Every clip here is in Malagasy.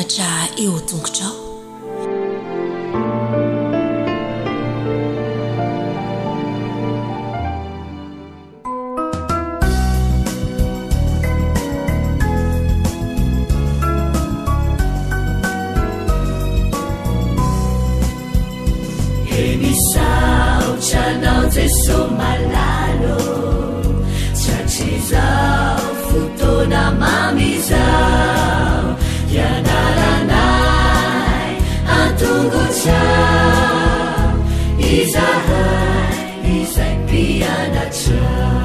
mpianatra eo an-tongotrao. Misaotra anao Jeso malalo Satria izao fotoana mamy izao Ianaranay an-tongotrao Izahay izay mpianatrao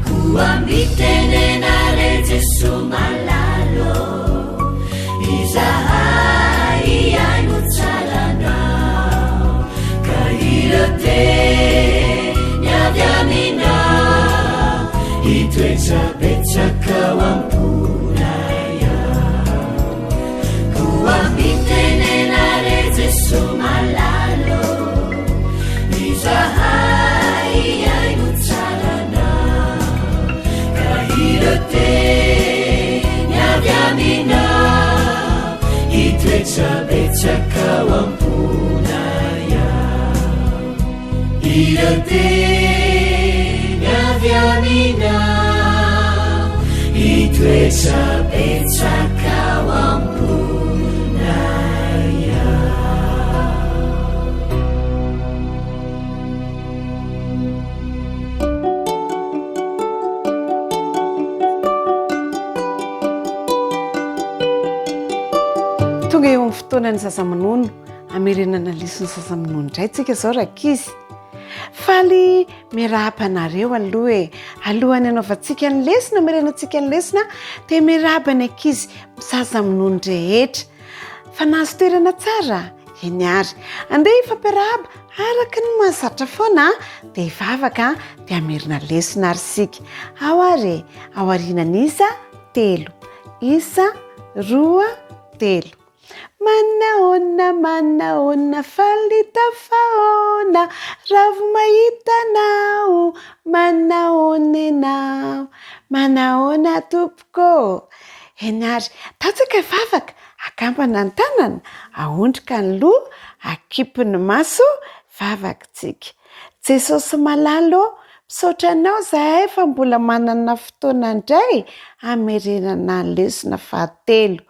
Koa mitenena re Jeso malalo Izahay hihaino tsara anao Ka ireo teny avy aminao Hitoetra betsaka ao am-ponay ao Koa mitenena re Jeso malalo Izahay hihaino tsara anao Ka ireo teny avy aminao Hitoetra betsaka ao am-ponay ao Ireo teny avy aminao Hitoetra betsaka ao am-ponay ao. Tonga eo amin'ny fotoanan'ny zaza minono, hamerenana leson'ny zaza minono indray tsika izao rankizy. Faly miarahaba anareo aloha e. Alohan'ny hanaovantsika ny lesona, hamerenantsika ny lesona dia miarahaba ny ankizy zaza minono rehetra. Fa nahazo toerana tsara? Eny ary. Andeha hifampiarahaba araka ny mahazatra foana dia hivavaka dia hamerina lesona ary isika. Ao ary e, ao aorianan'ny isa telo. Isa, roa, telo. Manahoana, manahoana, faly tafahoana, ravo mahita anao, manahoana ianao, manahoana tompoko ô. Eny ary, tanjaka vavaka, akambana ny tanana, ahondrika ny loha, akipy ny maso, vavaka tsika. Jesosy malala ô, misaotra anao zahay fa mbola manana fotoana indray hamerenana ny lesona fahatelo.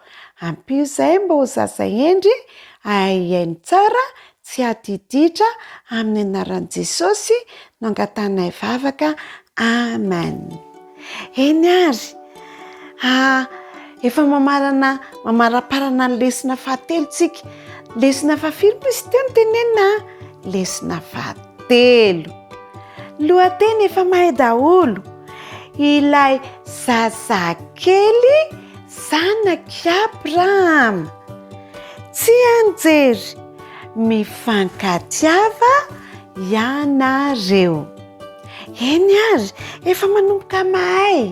Ampio izahay mba ho zaza hendry, hahay hihaino tsara, tsy hadiditra, amin'ny anaran'i Jesosy no angatahanay vavaka, Amen. Eny ary, ah, efa mamarana, mamaraparana ny lesona fahatelo tsika. Lesona fahafiry moa izy teo no tenenina? Lesona fahatelo. Lohateny efa mahay daholo. Ilay zazakely Zanak'i Abrahama. Tsy anjery, mifankatiava ianareo. Eny ary, efa manomboka mahay.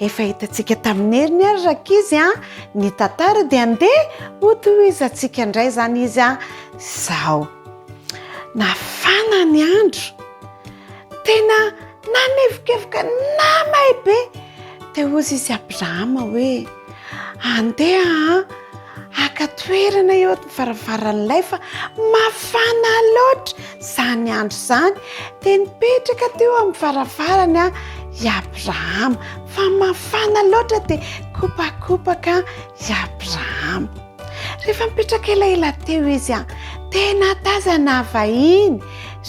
Efa hitantsika tamin'ny heriny ary rankizy an, ny tantara dia andeha hotohizantsika indray izany izy an, izao. Nafana ny andro. Tena nanevokevoka namay be. Dia hozy izy Abrahama hoe, Andeha haka toerana eo amin'ny varavaran'ilay fa mafana loatra izany andro izany. Dia nipetraka teo amin'ny varavarany i Abrahama fa mafana loatra dia kopakopaka i Abrahama. Rehefa nipetraka elaela teo izy an, dia nahatazana vahiny.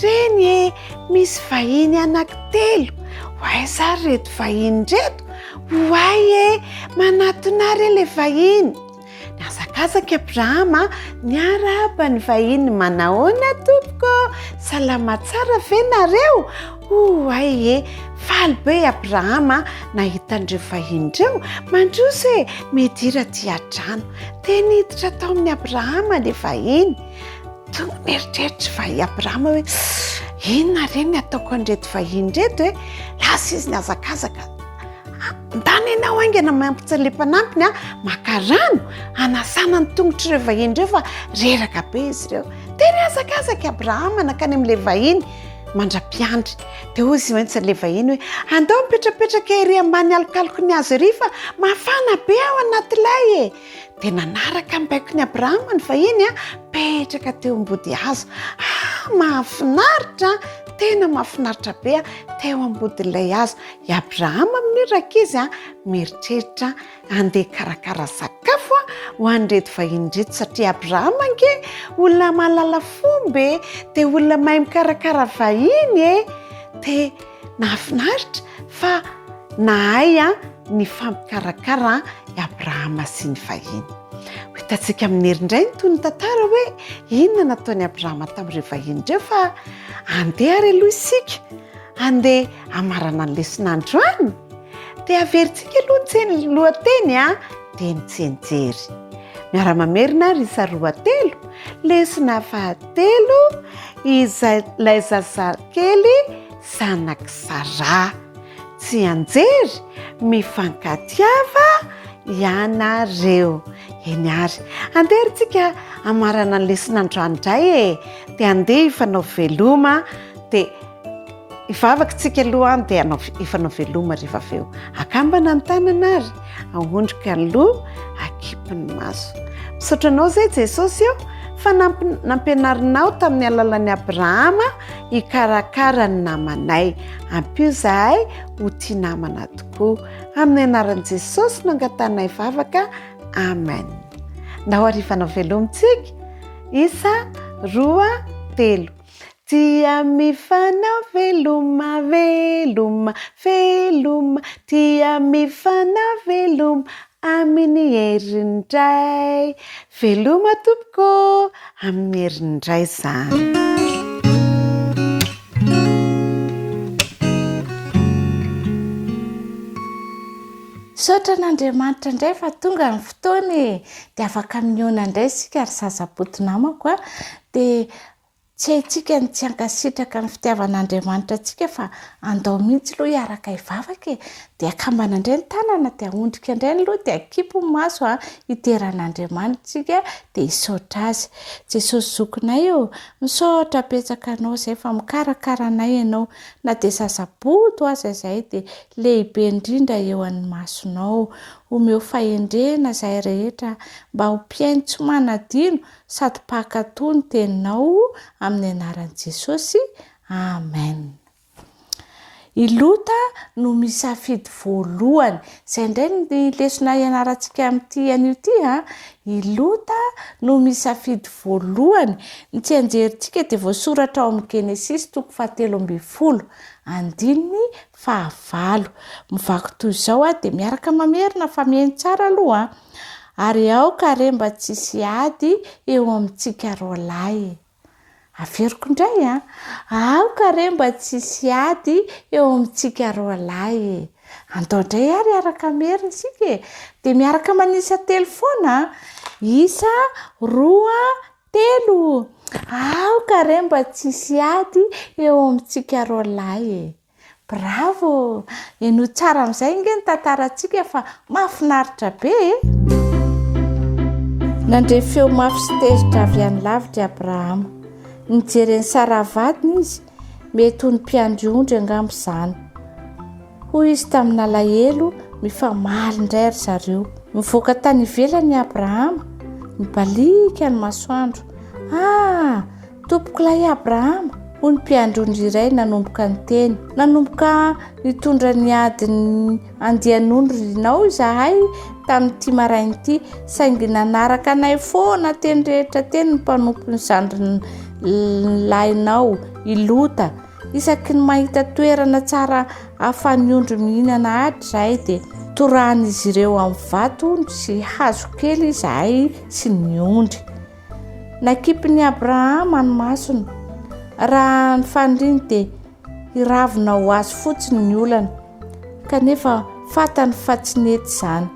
Reny e, misy vahiny anankitelo. Ho aiza ary ireto vahiny ireto? Ho ay e, manatona ary ilay vahiny. Nihazakazaka i Abrahama niarahaba ny vahiny. Manahoana tompoko? Salama tsara ve nareo? Oay e! Faly be i Abrahama nahita an'ireo vahiny ireo. Mandroso e! Midira aty an-trano. Dia niditra tao amin'i Abrahama ilay vahiny. Tonga nieritreritra va i Abrahama hoe, inona re ny ataoko an'ireto vahiny ireto e? Lasa izy nihazakazaka. Ndana ianao haingana mampitsy ilay mpanampiny a, maka rano hanasana ny tongotr'ireo vahiny ireo fa reraka be izy ireo. Dia nihazakazaka i Abrahama nankany amin'ilay vahiny. Mandra-piandry. Dia hoy izy hoentsy ilay vahiny hoe, andao mipetrapetraka ery ambany alokaloky ny hazo ery fa mafana be ao anaty lay e. Dia nanaraka ny baikon'i Abrahama ny vahiny, petraka teo ambody hazo. Ah, mahafinaritra, tena mahafinaritra be teo ambodin'ilay hazo. I Abrahama amin'io rankizy mieritreritra handeha hikarakara sakafo ho an'ireto vahiny ireto satria Abrahama ange olona mahalala fomba e, dia olona mahay mikarakara vahiny e. Dia nahafinaritra fa nahay nifampikarakara i Abrahama sy ny vahiny. Ho hitantsika amin'ny hery indray ny tohin'ny tantara hoe inona nataon'i Abrahama tamin'ireo vahiny ireo fa andeha ary aloha isika handeha hamarana ny lesona androany. Dia averintsika aloha ny tseny lohateny a, dia ny tsianjery. Miara-mamerina ary isa roa telo, lesona fahatelo, izay ilay zazakely zanak'i Saraha. Tsianjery, mifankatiava ianareo. Eny ary, andeha ary tsika hamarana ny lesona androany indray e. Dia andeha hifanao veloma, dia Hivavaka isika aloha an, dia hanao hifanao veloma rehefa avy eo. Akambana ny tanana ary ahondrika ny loha, akipy ny maso. Misaotra anao izay Jesosy ô, fa nampianarinao tamin'ny alalan'i Abrahama hikarakara ny namanay. Ampio izahay ho tia namana tokoa. Amin'ny anaran'i Jesosy no angatanay vavaka. Amen. Ndao ary hifanao veloma tsika. Isa, roa, telo. Tia mifanao veloma, veloma, veloma, tia mifanao veloma amin'ny herin'ny Ray. Veloma tompoko ô, amin'ny herin'ny Ray izany. Misaotra an'Andriamanitra indray fa tonga ny fotoana e! Dia afaka mihaona indray isika ry zazaboto namako a! Dia Tsy haintsika ny tsy hankasitraka ny fitiavan'Andriamanitra antsika fa andao mihitsy aloha hiaraka hivavaka e! Dia akambana indray ny tanana dia ahondrika indray ny loha dia akipy ny maso a! Hidera an'Andriamanitra isika dia hisaotra Azy. Jesosy zokinay ô! Misaotra betsaka Anao izay fa mikarakara anay Ianao na dia zaza-boto aza izahay dia lehibe indrindra eo an'ny masonao. Omeo fahendrena izahay rehetra mba ho mpihaino tsy manadino sady mpankatò ny teninao amin'ny anaran'i Jesosy Amen. I Lota no misafidy voalohany. Izay indray ny lesona ianarantsika amin'ity anio ity a. I Lota no misafidy voalohany. Ny tsianjerintsika dia voasoratra ao amin'ny Genesisy toko fahatelo ambin'ny folo, andininy fahavalo. Mivaky toy izao aho dia miaraka mamerina fa mihaino tsara aloha a. Ary aoka re mba tsy hisy ady eo amintsika roalahy e! Averiko indray an! Aoka re mba tsy hisy ady eo amintsika roalahy e! Andao indray ary hiaraka hamerina isika e! Dia miaraka manisa telo foana an! Isa, roa, telo! Aoka re mba tsy hisy ady eo amintsika roalahy e! Bravo! Henoy tsara amin'izay ange ny tantarantsika fa mahafinaritra be e! Nandre feo mafy sy tezitra avy any lavitra i Abrahama. Nijery an'i Saraha vadiny izy, mety ho ny mpiandry ondry angamba izany. Hoy izy tamin'alahelo, Mifamaly indray ry zareo. Nivoaka tany ivelany i Abrahama, nibaliaka ny masoandro. Ah! Tompokolahy Abrahama, hoy ny mpiandry ondry iray nanomboka niteny. Nanomboka nitondra ny adin'ny andian'ondrinao izahay tamin'ity maraina ity, saingy nanaraka anay foana teny rehetra teny ny mpanompon'ny zandriny lahinao, i Lota. Isaky ny mahita toerana tsara ahafahan'ny ondry mihinana ahitra izahay dia torahan'izy ireo amin'ny vato sy hazo kely izahay sy ny ondry. Nakipin'i Abrahama ny masony. Raha ny faniriany dia hiravona ho azy fotsiny ny olana. Kanefa fantany fa tsy nety izany.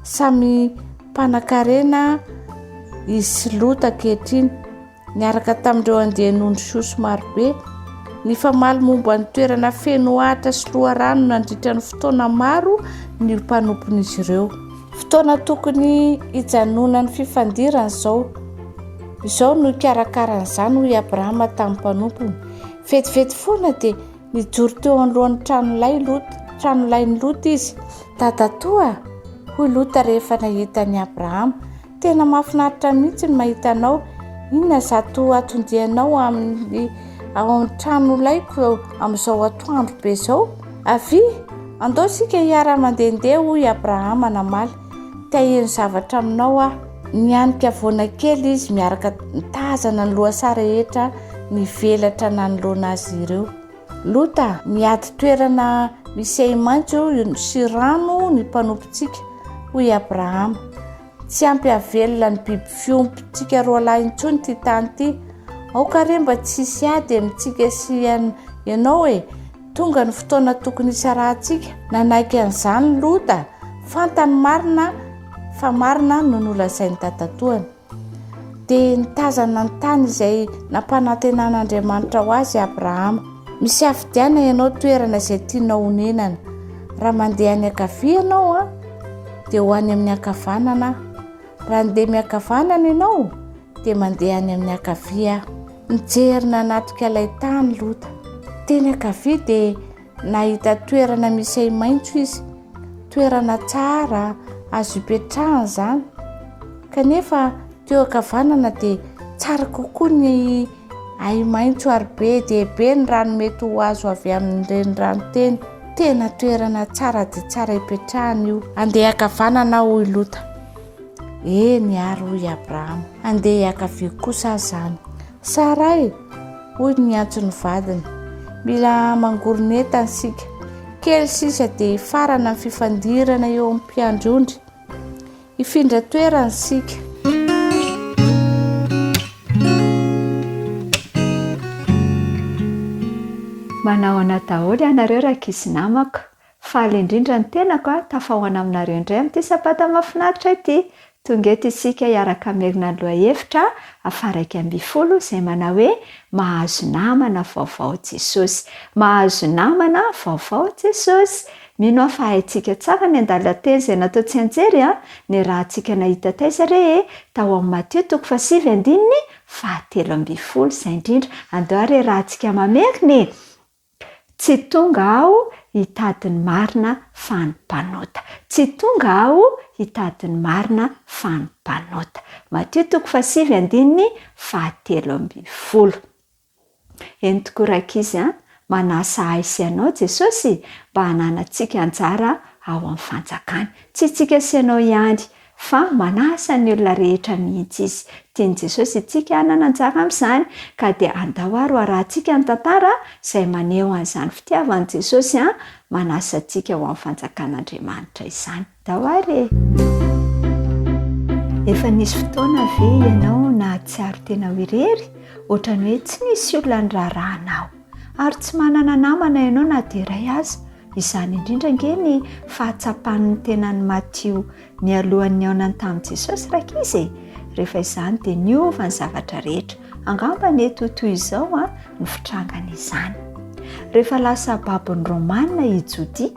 Samy mpanankarena izy sy Lota ankehitriny, niaraka tamin'ireo andian'ondry sy osy marobe. Nifamaly momba ny toerana feno ahitra sy loharano nandritra ny fotoana maro ny mpanompon'izy ireo. Fotoana tokony hijanonan'ny fifandirana izao. Izao no hikarakara an'izany, hoy i Abrahama tamin'ny mpanompony. Vetivety foana dia nijoro teo anoloan'ny tranolay Lota, tranolain'i Lota izy. Dadatoa, hoy Lota rehefa nahita an'i Abrahama, tena mahafinaritra mihitsy ny mahita anao. Inona izato anton-dianao amin'ny ao amin'ny tranolaiko amin'izao atoandro be izao? Avia, andao isika hiara-mandehandeha, hoy Abrahama namaly. Te haheno zavatra aminao aho. Nianika havoana kely izy miaraka nitazana ny lohasaha rehetra nivelatra nanoloana azy ireo. Lota, miady toerana misy ahi-maitso sy rano ny mpanompontsika, hoy i Abrahama. Tsy ampy hahavelona ny biby fiompintsika roalahy intsony ity tany ity. Aoka re mba tsy hisy ady amintsika sy ianao e! Tonga ny fotoana tokony hisarahantsika. Nanaiky an'izany Lota. Fantany marina fa marina no nolazain'ny dadatoany. Dia nitazana ny tany izay nampanantenan'Andriamanitra ho azy i Abrahama. Misafidiana ianao toerana izay tianao honenana. Raha mandeha any ankavia ianao, dia ho any amin'ny ankavanana aho. Raha handeha miankavanana ianao, dia mandeha any amin'ny ankavia aho. Nijery nanatrika ilay tany Lota. Teny ankavia dia nahita toerana misy ahi-maitso izy. Toerana tsara azo ipetrahana izany. Kanefa teo ankavanana dia tsara kokoa ny ahi-maitso ary be dia be ny rano mety ho azo avy amin'ny renirano teny. Tena toerana tsara dia tsara ipetrahana io. Andeha ankavanana aho, hoy Lota. Eny àry, hoy i Abrahama, handeha hiankavia kosa aho izany. Saray, hoy ny antson'ny vadiny, mila mangoron'entana isika. Kely sisa dia hifarana ny fifandirana eo amin'ny mpiandry ondry. Hifindra toerana isika. Manahoana daholo ianareo rankizy namako. Faly indrindra ny tenako a, tafahoana aminareo indray amin'ity sabata mahafinaritra ity. Tonga eto isika hiaraka hamerina ny lohahevitra faha-11 izay manao hoe Mahazo namana vaovao Jesosy. Mahazo namana vaovao Jesosy. Mino aho fa haintsika tsara ny andalan-teny izay natao tsianjery a, niarahantsika nahita taiza re e, tao amin'ny Matio toko fahasivy andininy fahatelo ambin'ny folo, izay indrindra. Andao ary iarahantsika mamerina e. Tsy tonga aho hitady ny marina fa ny mpanota. Tsy tonga aho hitady ny marina fa ny mpanota. Matio toko fahasivy andininy fahatelo ambin'ny folo. Eny tokoa rankizy a, manasa ahy sy ianao Jesosy mba hananantsika anjara ao amin'ny fanjakany. Tsy isika sy ianao ihany fa manasa ny olona rehetra mihitsy Izy. Tian'i Jesosy isika hanana anjara amin'izany, ka dia andao ary ho arahantsika ny tantara izay maneho an'izany fitiavan'i Jesosy manasa antsika ho amin'ny fanjakan'Andriamanitra izany. Andao ary e! Efa nisy fotoana ve ianao nahatsiaro tena ho irery, ohatran'ny hoe tsy nisy olona niraharaha anao, ary tsy manana namana ianao na dia iray aza? Izany indrindra ange ny fahatsapan'ny tenan'i Matio mialohan'ny nihaonany tamin'i Jesosy rankizy e! Rehefa izany dia niova ny zavatra rehetra. Angamba nety ho toy izao ny fitrangan'izany. Rehefa lasa babon'ny Romana i Jodia,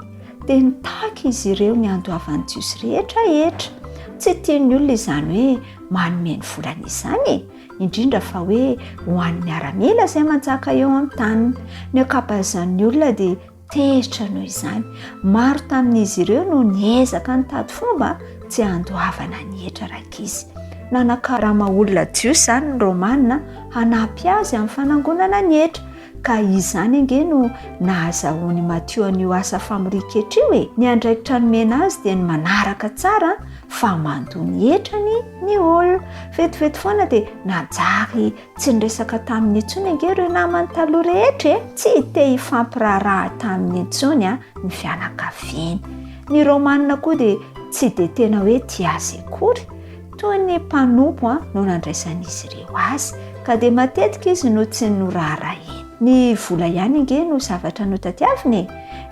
dia nitaky izy ireo ny handoavan'ny Jiosy rehetra hetra. Tsy tian'ny olona izany hoe manome ny volany izany e! Indrindra fa hoe ho an'ny miaramila izay manjaka eo amin'ny taniny. Ny ankabeazan'ny olona dia Tezitra noho izany. Maro tamin'izy ireo no niezaka nitady fomba tsy handoavana ny hetra rankizy. Nanakarama olona jiosy izany ny Romana hanampy azy amin'ny fanangonana ny hetra, ka izany ange no nahazahoan'i Matio an'io asa famorian-ketra io e! Ny andraikitra nomena azy dia ny manaraka tsara fa mandoa ny hetrany ny olona. Vetivety foana dia nanjary Tsy niresaka taminy intsony ange ireo namany taloha rehetra e! Tsy te hifampiraharaha taminy intsony ny fianakaviany. Ny Romanina koa dia tsy dia tena hoe tia azy akory. Toy ny mpanompo no nandraisan'izy ireo azy, ka dia matetika izy no tsy noraharahiany. Ny vola ihany ange no zavatra notadiaviny e!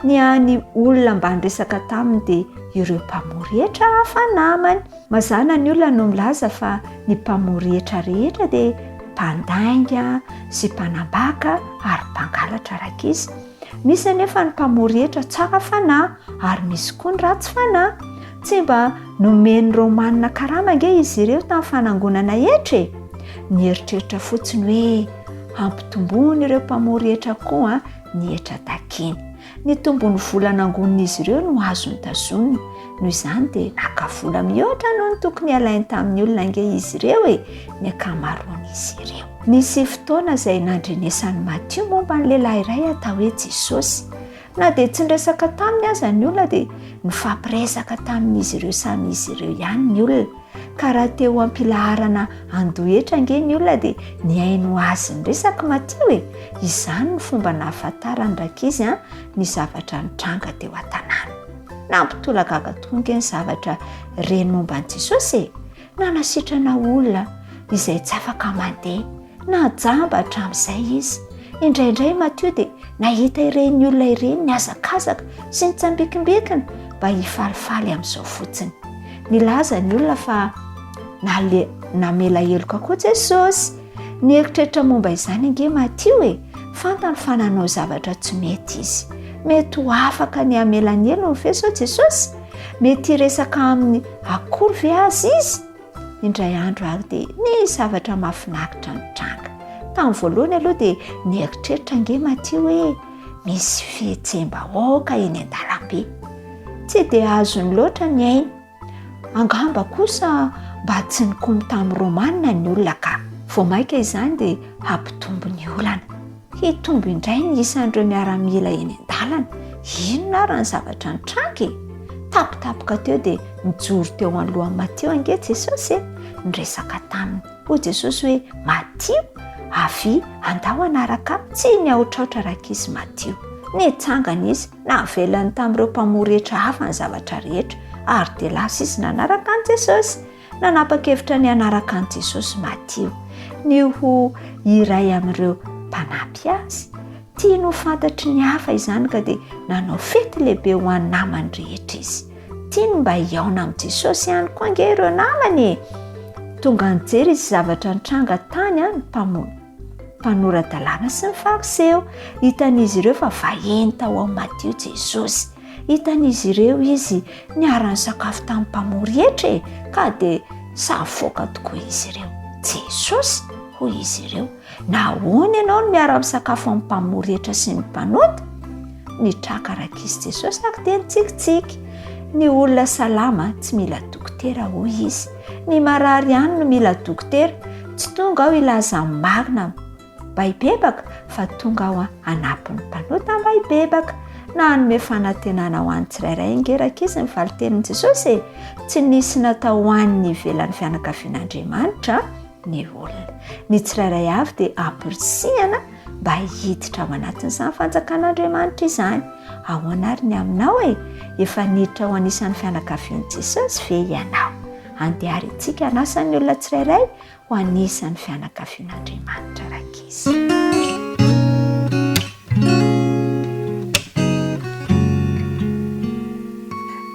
Ny hany olona mba niresaka taminy dia ireo mpamory hetra hafa namany. Mazàna ny olona no milaza fa ny mpamory hetra rehetra dia mpandainga sy mpanambaka ary mpangalatra rankizy. Misy anefa ny mpamory hetra tsara fanahy ary misy koa ny ratsy fanahy. Tsy mba nomen'ny Romanina karama ange izy ireo tamin'ny fanangonana hetra e! Nieritreritra fotsiny hoe. Hampitomboin'ireo mpamory hetra koa ny hetra takiny. Ny tombon'ny vola nangonin'izy ireo no azony tazonina. Noho izany dia naka vola mihoatra noho ny tokony halainy tamin'ny olona ange izy ireo e, ny ankamaroan'izy ireo. Nisy fotoana izay nandrenesan'i Matio momba ny lehilahy iray atao hoe Jesosy. Na dia tsy niresaka taminy aza ny olona dia nifampiresaka tamin'izy ireo samy izy ireo ihany ny olona. Ka raha te ho am-pilaharana handoa hetra ange ny olona dia nihaino azy niresaka Matio e! Izany no fomba nahafantaran'ny rankizy ny zavatra nitranga teo an-tanàna. Nampitolagaga tokoa ange ny zavatra reny momba an'i Jesosy e! Nanasitrana olona izay tsy afaka mandeha na jamba hatramin'izay izy. Indraindray Matio dia nahita ireny olona ireny nihazakazaka sy nitsambikimbikina mba hifalifaly amin'izao fotsiny. Nilaza ny olona fa nale namela heloka koa Jesosy. Nieritreritra momba izany ange Matio e! Fantany fa nanao zavatra tsy mety izy. Mety ho afaka ny hamela ny helony ve sao Jesosy? Mety hiresaka aminy akory ve aza izy? Indray andro ary dia nisy zavatra mahafinaritra nitranga. Tamin'ny voalohany aloha dia nieritreritra ange Matio hoe misy fihetseham-bahoaka eny an-dalambe. Tsy dia azony loatra ny ainy. Angamba kosa mba tsy nikomy tamin'ny Romana ny olona ka. Vao mainka izany dia hampitombo ny olana. Hitombo indray ny isan'ireo miaramila eny an-dalana. Inona ary ny zavatra nitranga e? Tampotampoka teo dia nijoro teo anoloan'i Matio ange Jesosy e! Niresaka taminy. Hoy Jesosy hoe, Matio, avia, andao hanaraka ahy. Tsy nihaotraotra rankizy Matio. Nitsangana izy, navelany tamin'ireo mpamory hetra hafa ny zavatra rehetra, ary dia lasa izy nanaraka an'i Jesosy. Nanapa-kevitra ny hanaraka an'i Jesosy Matio, ny ho iray amin'ireo mpanampy azy. Tiany ho fantatry ny hafa izany ka dia nanao fety lehibe ho an'ny namany rehetra izy. Tiany mba hihaona amin'i Jesosy ihany koa ange ireo namany e! Tonga nijery izy zavatra nitranga tany ny mpanora-dalàna sy ny Fariseo. Hitan'izy ireo fa vahiny tao amin'i Matio Jesosy. Hitan'izy ireo izy niara-nisakafo tamin'ny mpamory hetra e, ka dia savoka tokoa izy ireo. Jesosy, hoy izy ireo, nahoana ianao no miara-misakafo amin'ny mpamory hetra sy ny mpanota? Nitraka rankizy Jesosy ary dia nitsikitsiky. Ny olona salama tsy mila dokotera, hoy izy. Ny marary ihany no mila dokotera. Tsy tonga aho hilaza ny marina Mba hibebaka, fa tonga aho hanampy ny mpanota mba hibebaka. Na hanome fanantenana ho an'ny tsirairay ange rankizy ny valin-tenin'i Jesosy e! Tsy nisy natao ho an'ny ivelan'ny fianakavian'Andriamanitra ny olona. Ny tsirairay avy dia ampirisihana mba hiditra ao anatin'izany fanjakan'Andriamanitra izany. Ahoana ary ny aminao e? Efa niditra ho anisan'ny fianakavian'i Jesosy ve ianao? Andeha ary isika hanasa ny olona tsirairay ho anisan'ny fianakavian'Andriamanitra rankizy.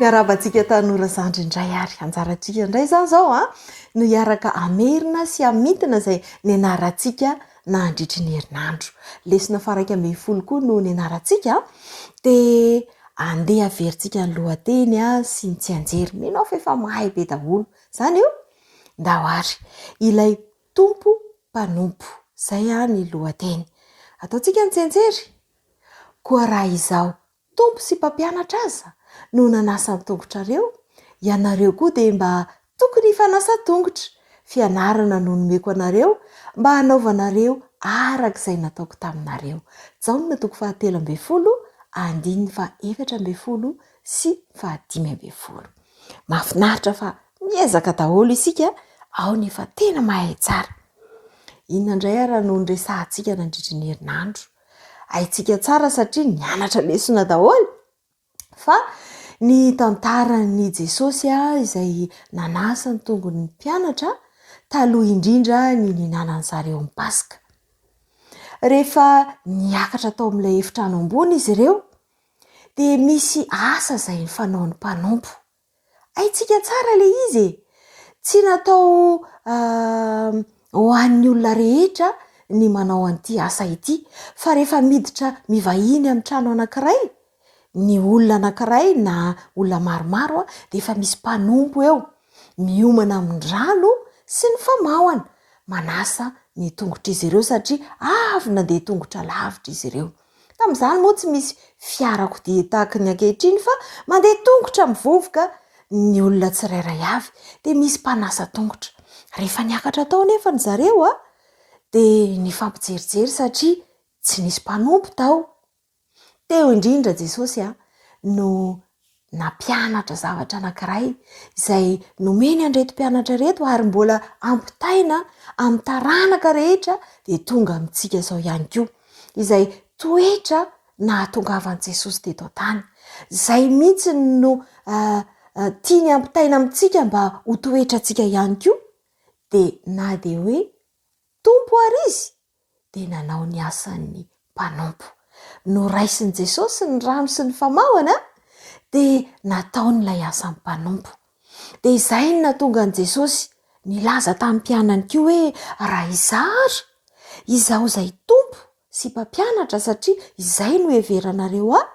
Miarahaba antsika tanora zandry indray ary anjarantsika indray izany izao an, no hiaraka hamerina sy hamintina izay nianarantsika nandritry ny herinandro. Lesona faha-11 koa no nianarantsika dia andeha haverintsika ny lohateny sy ny tsianjery. Mino aho fa efa mahay be daholo. Izany io? Ndao ary. Ilay Tompo mpanompo. Izay ny lohateny. Ataontsika ny tsianjery? Koa raha izaho Tompo sy Mpampianatra aza no nanasa ny tongotrareo, ianareo koa dia mba tokony hifanasa tongotra. Fianarana no nomeko anareo mba hanaovanareo araka izay nataoko taminareo. Jaona toko fahatelo ambin'ny folo, andininy faha-14 sy faha-15. Mahafinaritra fa Miezaka daholo isika ao ny efa tena mahay tsara. Inona indray ara no niresahantsika nandritry ny herinandro? Haintsika tsara satria nianatra lesona daholo fa ny tantaran'i Jesosy izay nanasa ny tongony ny mpianatra taloha indrindra ny nihinanan'ny zareo ny Paska. Rehefa niakatra tao amin'ilay efitrano ambony izy ireo dia misy asa izay fanaon'ny mpanompo. Haintsika tsara ilay izy e! Tsy natao ho an'ny olona rehetra ny manao an'ity asa ity, fa rehefa miditra mivahiny amin'ny trano anankiray, ny olona anankiray na olona maromaro dia efa misy mpanompo eo, miomana amin'ny rano sy ny famahana, manasa ny tongotr'izy ireo satria avy nandeha tongotra lavitra izy ireo. Tamin'izany moa tsy misy fiarakodia tahaka ny ankehitriny fa mandeha tongotra mivovoka ny olona tsirairay avy dia misy mpanasa tongotra. Rehefa niakatra tao anefa ny zareo dia nifampijerijery satria tsy nisy mpanompo tao. Teo indrindra Jesosy no nampianatra zavatra anankiray izay nomeny an'ireto mpianatra ireto ary mbola ampitaina amin'ny taranaka rehetra dia tonga amintsika izao ihany koa. Izay toetra nahatongavan'i Jesosy teto an-tany. Izay mihitsy no tiany ampitaina amintsika mba ho toetrantsika ihany koa dia na dia hoe Tompo ary izy dia nanao ny asan'ny mpanompo. Noraisin'i Jesosy ny rano sy ny famahana dia nataony ilay asan'ny mpanompo. Dia izay no nahatonga an'i Jesosy nilaza tamin'ny mpianany koa hoe, Raha izaho ary, izaho izay Tompo sy Mpampianatra satria izay no iheveranareo ahy,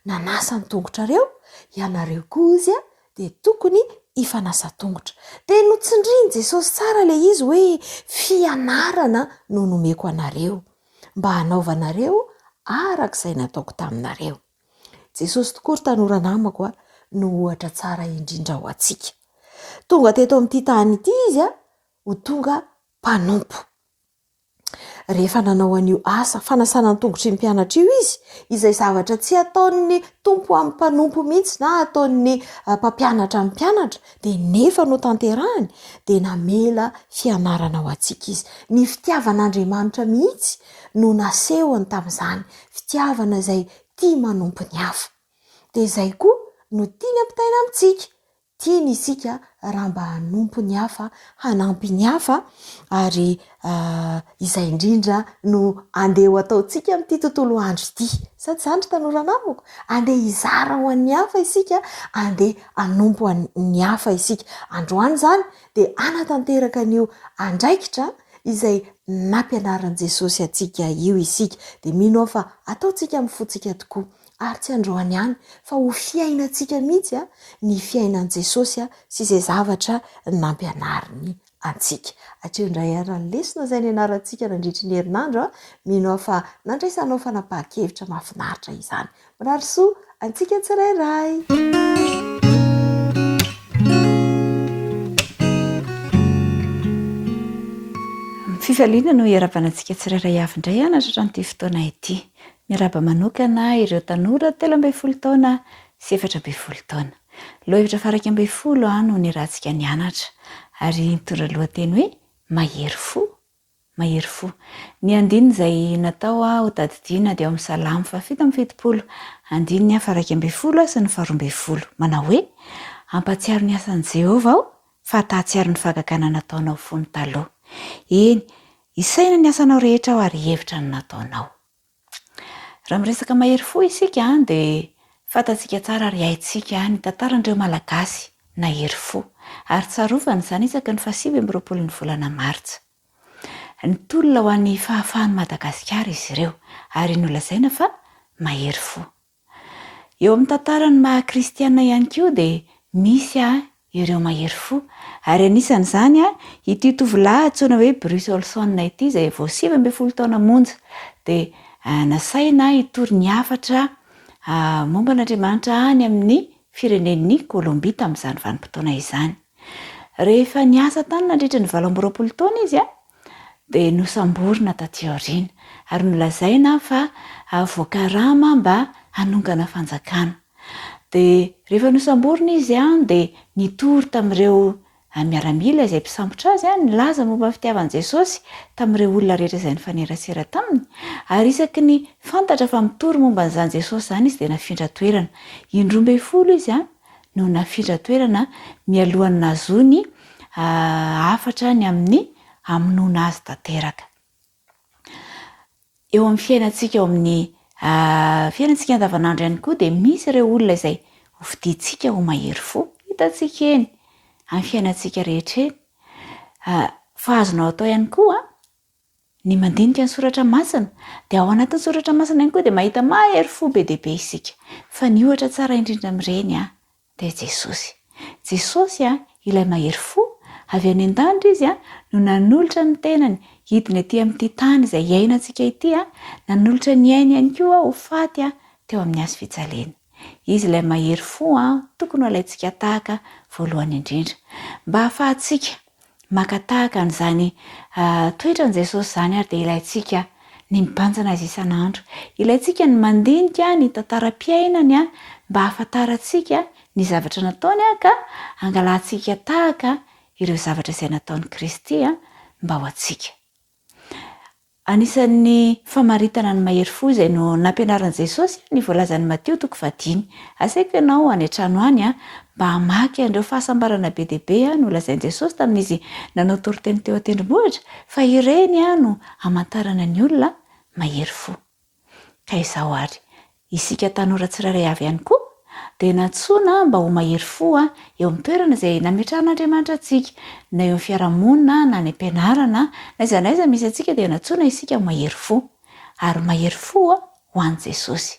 nanasa ny tongotrareo, ianareo koa, hozy, dia tokony hifanasa tongotra. Dia notsindrian'i Jesosy tsara ilay izy hoe fianarana no nomeko anareo, mba hanaovanareo araka izay nataoko taminareo. Jesosy tokoa ry tanora namako a, no ohatra tsara indrindra ho antsika. Tonga teto amin'ity tany ity izy ho tonga mpanompo. Rehefa nanao an'io asa fanasana ny tongotry ny mpianatra io izy, izay zavatra tsy ataon'ny tompo amin'ny mpanompo mihitsy na ataon'ny mpampianatra amin'ny mpianatra, dia nefa notanterahiny, dia namela fianarana ho antsika izy. Ny fitiavan'Andriamanitra mihitsy no nasehony tamin'izany, fitiavana izay tia manompo ny hafa. Dia izay koa no tiany ampitaina amintsika, Tiany isika raha mba hanompo ny hafa, hanampy ny hafa, ary izay indrindra no andeha ho ataontsika amin'ity tontolo andro ity. Sa tsy izany ry tanora namako? Andeha hizara ho an'ny hafa isika, andeha hanompo ny hafa isika. Androany izany dia hanatanteraka an'io andraikitra izay nampianarin'i Jesosy antsika io isika. Dia mino aho fa ataontsika amin'ny fontsika tokoa. Ary tsy androany ihany fa ho fiainantsika mihitsy ny fiainan'i Jesosy sy izay zavatra nampianariny antsika. Hatreo indray ary ny lesona izay nianarantsika nandritry ny herinandro. Mino aho fa nandraisanao fanapahan-kevitra mahafinaritra izany. Mirary soa antsika tsirairay! Fifaliana no hiarahabana antsika tsirairay avy indray hanatra an'ity fotoana ity. Miarahaba manokana ireo tanora 13 taona sy 14 taona. Lohahevitra faha 11 no niarahantsika nianatra ary nitondra lohateny hoe Mahery fo, mahery fo. Ny andininy izay natao ho tadidiana dia ao amin'ny Salamo faha 77, andininy faha 11 sy ny faha 12, manao hoe, Hampahatsiaro ny asan'i Jehovah aho, fa hahatsiaro ny fahagagana nataonao fony taloha. Eny, hisaina ny asanao rehetra aho ary hihevitra ny nataonao. Raha miresaka mahery fo isika dia fantatsika tsara ary haintsika ny tantaran'ireo Malagasy nahery fo ary tsarovana izany isaky ny faha29 ny volana martsa. Nitolona ho an'ny fahafahan'i Madagasikara izy ireo ary nolazaina fa mahery fo. Eo amin'ny tantaran'ny maha kristiana ihany koa dia misy ireo mahery fo ary anisan'izany ity tovolahy antsoina hoe Bruce Olson ity izay vao 19 taona monja dia nasaina hitory ny hafatra momba an'Andriamanitra any amin'ny firenen'i Colombie tamin'izany vanim-potoana izany. Rehefa niasa tany nandritra ny 28 taona izy dia nosamborina taty aoriana ary nolazaina fa voakarama mba hanongana fanjakana. Dia rehefa nosamborina izy dia nitory tamin'ireo miaramila izay mpisambotra azy, nilaza momba ny fitiavan'i Jesosy tamin'ireo olona rehetra izay nifanerasera taminy, ary isaky ny fantatra fa mitory momba an'izany Jesosy izany izy dia nafindra toerana. Indroambinifolo izy no nafindra toerana mialohan'ny nahazoany hafatra ny amin'ny hamonoana azy tanteraka. Eo amin'ny fiainantsika, eo amin'ny fiainantsika andavanandro ihany koa dia misy ireo olona izay hofidintsika ho mahery fo. Hitantsika eny amin'ny fiainantsika rehetra eny. Fa azonao atao ihany koa ny mandinika ny soratra masina. Dia ao anatin'ny soratra masina ihany koa dia mahita mahery fo be dia be isika. Fa ny ohatra tsara indrindra amin'ireny dia Jesosy. Jesosy ilay mahery fo. Avy any an-danitra Izy no nanolotra ny tenany hidina ety amin'ity tany izay iainantsika ity, nanolotra ny ainy ihany koa ho faty teo amin'ny hazo fijaliana. Izy ilay mahery fo tokony ho alaintsika tahaka voalohany indrindra. Mba hahafahantsika maka tahaka an'izany toetran'i Jesosy izany ary dia ilaintsika ny mibanjina Azy isan'andro. Ilaintsika ny mandinika ny tantaram-piainany mba hahafantarantsika ny zavatra nataony ka hangalantsika tahaka ireo zavatra izay nataon'i Kristy mba ho antsika. Anisan'ny famaritana ny mahery fo izay no nampianarin'i Jesosy ny voalazan'i Matio toko fahadimy. Asaiko ianao any an-trano any mba hamaky an'ireo fahasambarana be dia be nolazain'i Jesosy tamin'izy nanao toriteny teo an-tendrombohitra, fa ireny no hamantarana ny olona mahery fo. Ka izao àry, isika tanora tsirairay avy ihany koa dia nantsoina mba ho mahery fo eo amin'ny toerana izay nametrahan'Andriamanitra antsika, na eo amin'ny fiarahamonina, na any am-pianarana, na aiza na aiza misy antsika dia nantsoina isika ho mahery fo, ary mahery fo ho an'i Jesosy.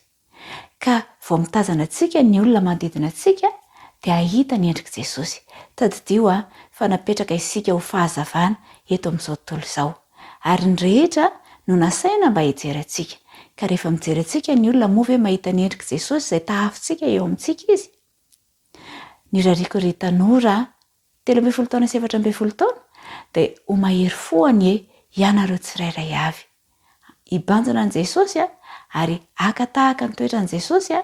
Ka vao mitazana antsika ny olona manodidina antsika dia hahita ny endrik'i Jesosy. Tadidio fa napetraka isika ho fahazavana eto amin'izao tontolo izao. Ary ny rehetra no nasaina mba hijery antsika. Ka rehefa mijery antsika ny olona, moa ve mahita ny endrik'i Jesosy izay tahafintsika eo amintsika izy? Ny rariko ry tanora 13 taona sy 14 taona dia ho mahery fo anie ianareo tsirairay avy. Hibanjina an'i Jesosy ary haka tahaka ny toetran'i Jesosy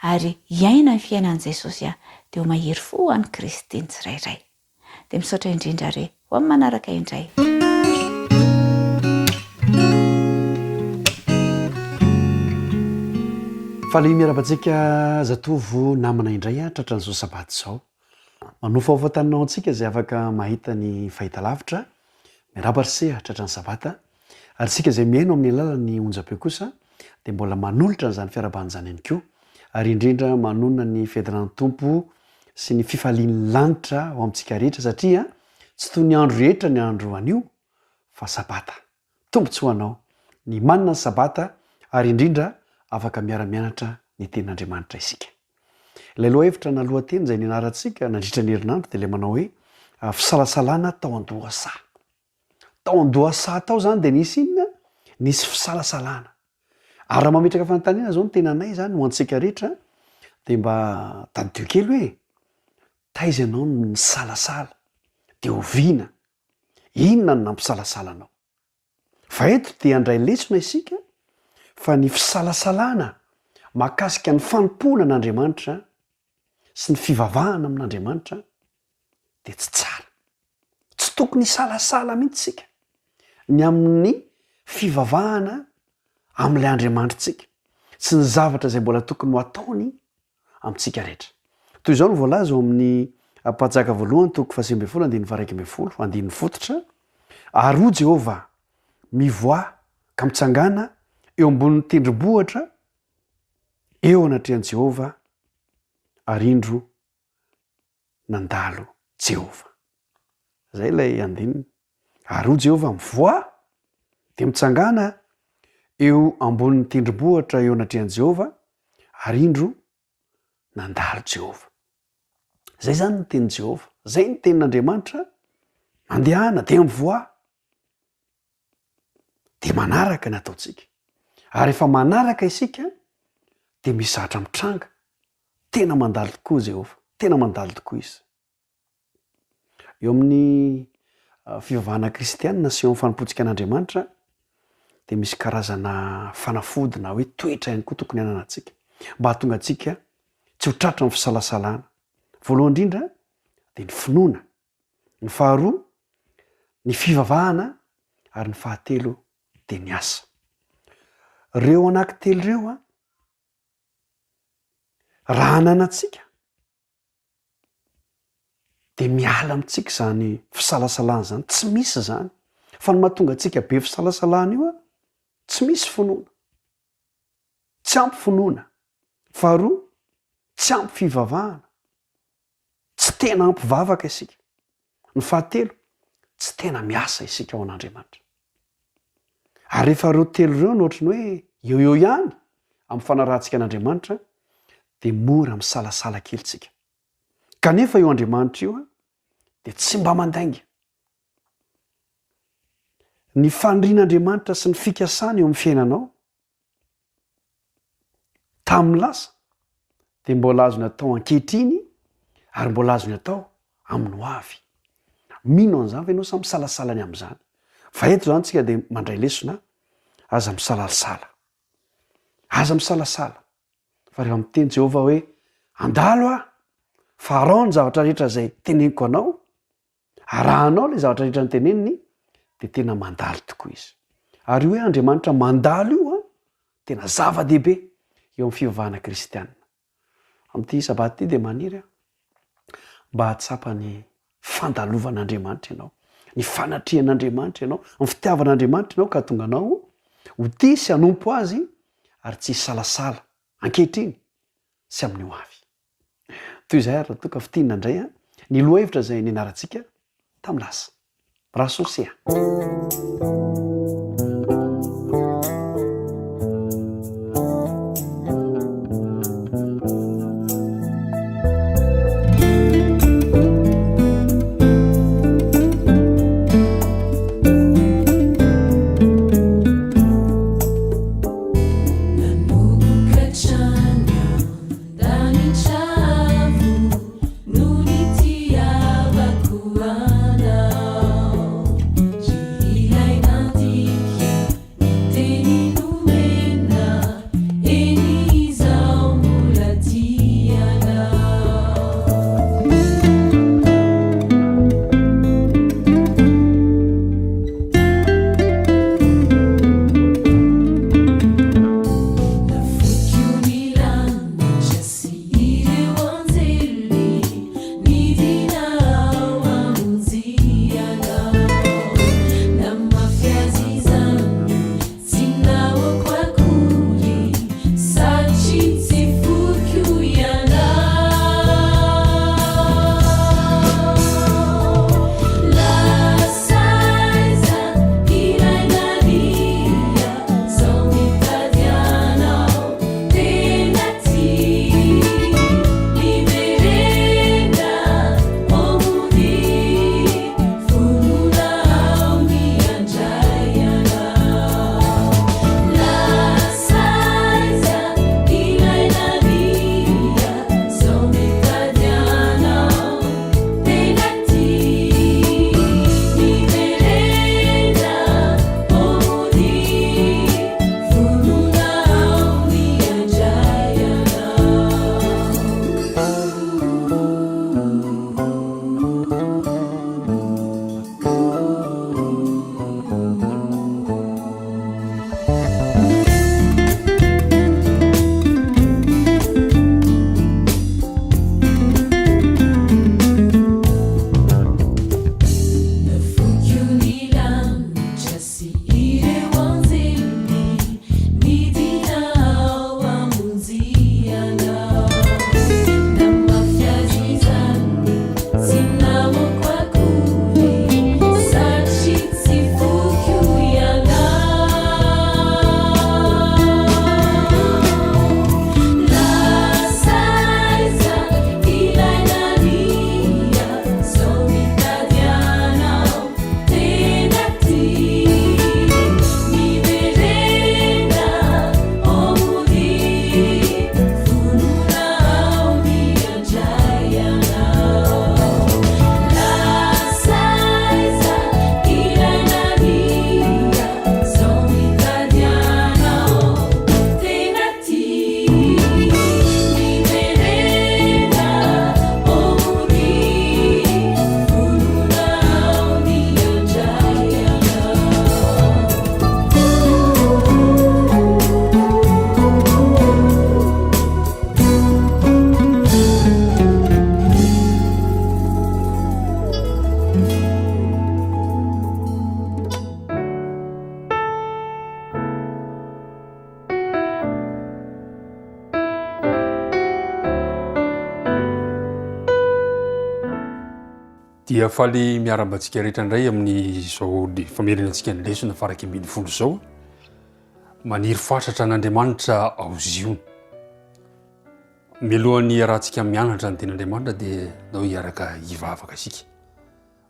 ary hiaina ny fiainan'i Jesosy dia ho mahery fo ho an'i Kristy ny tsirairay. Dia misaotra indrindra re. Ho amin'ny manaraka indray. Faly miarahaba antsika zatovo namana indray aho tratran'izao sabata izao. Manofahofa tanana ho antsika izay afaka mahita ny fahitalavitra. Miarahaba ry se tratran'ny sabata. Ary isika izay mihaino amin'ny alalan'ny onjam-peo kosa dia mbola manolotra an'izany fiarahabana izany ihany koa. Ary indrindra manonona ny fiadanan'ny Tompo sy ny fifalian'ny lanitra ho amintsika rehetra satria tsy toy ny andro rehetra ny andro anio fa sabata. Tombontsoa anao ny manana ny sabata ary indrindra afaka miara-mianatra ny tenin'Andriamanitra isika. Ilay lohahevitra na lohateny izay nianarantsika nandritra ny herinandro dia ilay manao hoe fisalasalana tao an-dohasaha. Tao an-dohasaha tao izany dia nisy inona? Nisy fisalasalana. Ary raha mametraka fanontaniana izao ny tenanay izany ho antsika rehetra dia mba tadidio kely hoe taiza ianao no nisalasala? Dia oviana? Inona no nampisalasala anao? Fa eto dia handray lesona isika fa ny fisalasalana mahakasika ny fanompoana an'Andriamanitra sy ny fivavahana amin'Andriamanitra dia tsy tsara. Tsy tokony hisalasala mihitsy isika ny amin'ny fivavahana amin'ilay Andriamanitritsika sy ny zavatra izay mbola tokony ho ataony amintsika rehetra. Toy izao no voalaza ao amin'ny Mpanjaka voalohany toko faha-19 andininy faha-11, andininy fototra, Ary hoy Jehovah, Mivoaha ka mitsangàna eo ambonin'ny tendrombohitra eo anatrehan'i Jehovah, ary indro nandalo Jehovah. Izay ilay andininy. Ary hoy Jehovah, Mivoaha, dia mitsangàna eo ambonin'ny tendrombohitra eo anatrehan'i Jehovah, ary indro nandalo Jehovah. Izay izany ny tenin'i Jehovah. Izay ny tenin'Andriamanitra, mandehana, dia mivoaha. Dia manaraka ny ataontsika. Ary rehefa manaraka isika, dia misy zavatra mitranga. Tena mandalo tokoa Jehovah. Tena mandalo tokoa Izy. Eo amin'ny fivavahana kristianina sy eo amin'ny fanompoantsika an'Andriamanitra dia misy karazana fanafody na hoe toetra ihany koa tokony hananantsika mba hahatonga antsika tsy ho tratran'ny fisalasalana. Voalohany indrindra dia ny finoana, ny faharoa ny fivavahana ary ny fahatelo dia ny asa. Ireo anankitelo ireo an, raha ananantsika dia miala amintsika izany fisalasalana izany, tsy misy izany. Fa ny mahatonga antsika be fisalasalana io an, tsy misy finoana. Tsy ampy finoana. Faharoa, tsy ampy fivavahana. Tsy tena ampy vavaka isika. Ny fahatelo, tsy tena miasa isika ho an'Andriamanitra. Ary rehefa ireo telo ireo no ohatran'ny hoe eo eo ihany amin'ny fanarahantsika an'Andriamanitra, dia mora misalasala kely tsika. Kanefa io Andriamanitra io. dia tsy mba mandainga. Ny fanirian'Andriamanitra sy ny fikasany eo amin'ny fiainanao tamin'ny lasa dia mbola azony atao ankehitriny ary mbola azony atao amin'ny ho avy. Mino an'izany ve ianao sa misalasala ny amin'izany? Fa eto izany tsika dia mandray lesona, aza misalasala. Aza misalasala. Fa rehefa miteny Jehovah hoe, Andalo aho, fa araho ny zavatra rehetra izay teneniko anao, arahanao ilay zavatra rehetra noteneniny, dia tena mandalo tokoa izy. Ary io hoe Andriamanitra mandalo io an, tena zava-dehibe eo amin'ny fivavahana kristiana. Amin'ity sabata ity dia maniry aho mba hahatsapa ny fandalovan'Andriamanitra ianao, ny fanatrehan'Andriamanitra ianao, ny fitiavan'Andriamanitra ianao ka hahatonga anao ho tia sy hanompo Azy ary tsy hisalasala ankehitriny sy amin'ny ho avy. Toy izay ary raha toa ka fintinina indray ny lohahevitra izay nianarantsika tamin'ny lasa. Rasoa a. Dia faly miarahaba antsika rehetra indray amin'izao famerenantsika ny lesona faha 11 izao. Maniry fatratra an'Andriamanitra ao Ziona. Mialohan'ny hiarahantsika mianatra ny tenin'Andriamanitra dia ndao hiaraka hivavaka isika.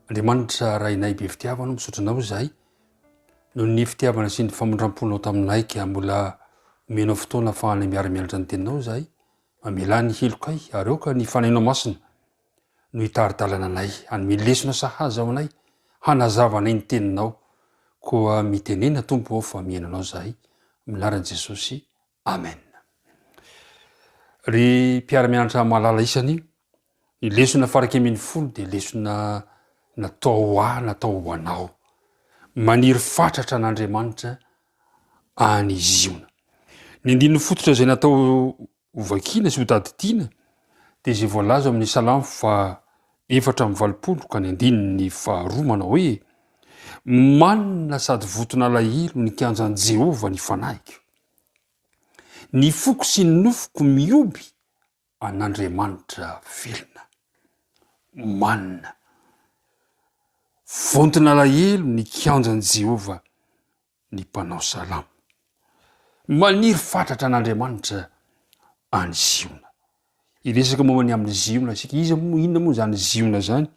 Andriamanitra Rainay be fitiavana, misaotra Anao izahay noho ny fitiavana sy ny famindram-ponao taminay ka mbola omenao fotoana ahafahanay miara-mianatra ny Teninao izahay. Mamelà ny helokay ary aoka ny Fanahinao Masina no hitari-dalana anay, hanome lesona sahaza ho anay, hanazava anay ny Teninao. Koa mitenena Tompo ô fa mihaino Anao izahay. Amin'ny anaran'i Jesosy. Amen. Ry mpiara-mianatra malala isany, ny lesona faraika 11 dia lesona natao ho ahy, natao ho anao. Maniry fatratra an'Andriamanitra any Ziona. Ny andininy fototra izay natao ho vakiana sy ho tadidiana dia izay voalaza ao amin'ny Salamo faha 84 ka ny andininy faharoa manao hoe, Manina sady voton'alahelo ny kianjan'i Jehovah ny fanahiko. Ny foko sy ny nofoko mihoby an'Andriamanitra velona. Manina. Vonton'alahelo ny kianjan'i Jehovah ny mpanao salamo. Maniry fatratra an'Andriamanitra any Ziona. Hiresaka momba ny amin'i Ziona isika. Iza moa, inona moa izany Ziona izany?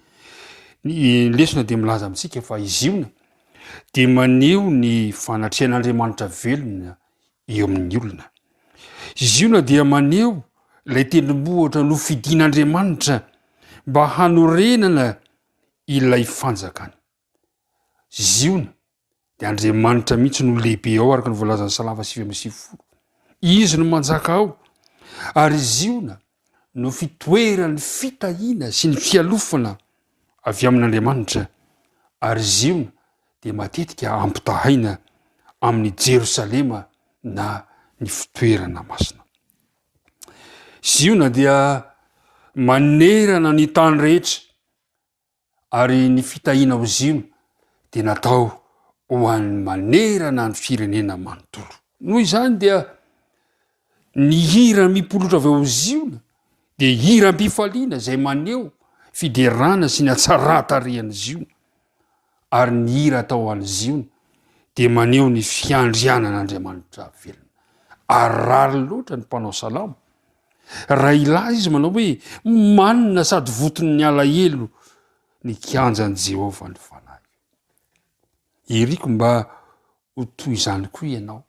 Ny lesona dia milaza amintsika fa i Ziona dia maneho ny fanatrehan'Andriamanitra velona eo amin'ny olona. Ziona dia maneho ilay tendrombohitra nofidin'Andriamanitra mba hanorenana ilay fanjakany. Ziona dia Andriamanitra mihitsy no lehibe ao araka ny voalazan'ny Salamo 99. Izy no manjaka ao ary Ziona no fitoeran'ny fitahiana sy ny fialofana avy amin'Andriamanitra ary Ziona dia matetika ampitahaina amin'i Jerosalema na ny fitoerana masina. Ziona dia manerana ny tany rehetra ary ny fitahiana ao Ziona dia natao ho an'ny manerana ny firenena manontolo. Noho izany dia ny hira mipolotra avy ao Ziona dia hiram-pifaliana izay maneho fiderana sy ny hatsaran-tarehan'i Ziona, ary ny hira atao any Ziona dia maneho ny fiandrianan'Andriamanitra velona. Ary rariny loatra ny mpanao salamo Raha hilaza izy manao hoe, Manina sady voton'ny alahelo ny kianjan'i Jehovah ny fanahiko. Iriko mba ho toy izany koa ianao,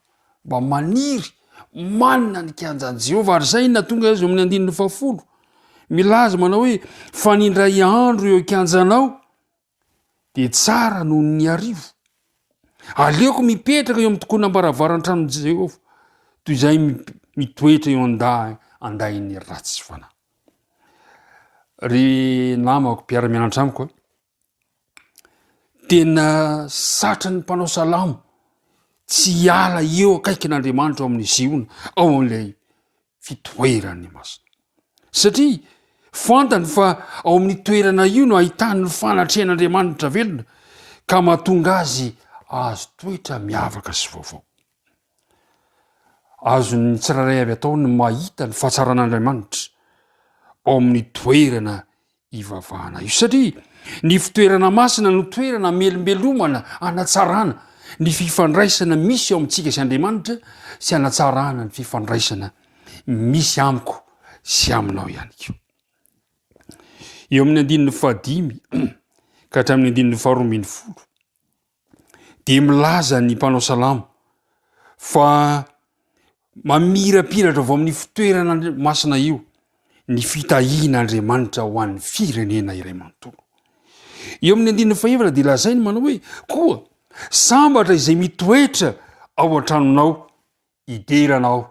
mba maniry manina ny kianjan'i Jehovah. Ary izay no nahatonga azy eo amin'ny andininy fahafolo, milaza manao hoe, Fa ny indray andro eo an-kianjanao dia tsara noho ny arivo. Aleoko mipetraka eo amin'ny tokonam-baravaran-tranon'i Jehovah toy izay mitoetra eo an-dahy an-dahin'ny ratsy fanahy. Ry namako mpiara-mianatra amiko, tena satrin'ny mpanao salamo tsy hiala eo akaikin'Andriamanitra ao amin'ny Ziona, ao amin'ilay fitoeran'ny masina. Satria fantany fa ao amin'ny toerana io no ahitany ny fanatrehan'Andriamanitra velona ka mahatonga azy azo toetra miavaka sy vaovao. Azon'ny tsirairay avy atao ny mahita ny fahatsaran'Andriamanitra ao amin'ny toerana ivavahana io satria ny fitoerana masina no toerana amelombelomana anatsarana ny fifandraisana misy eo amintsika sy Andriamanitra sy anatsarana ny fifandraisana misy amiko sy aminao ihany koa. Eo amin'ny andininy fahadimy ka hatramin'ny andininy faharoa ambin'ny folo dia milaza ny mpanao salamo fa mamirapiratra avy amin'ny fitoerana masina io ny fitahian'Andriamanitra ho an'ny firenena iray manontolo. Eo amin'ny andininy fahefatra dia lazainy manao hoe koa sambatra izay mitoetra ao an-tranonao hidera anao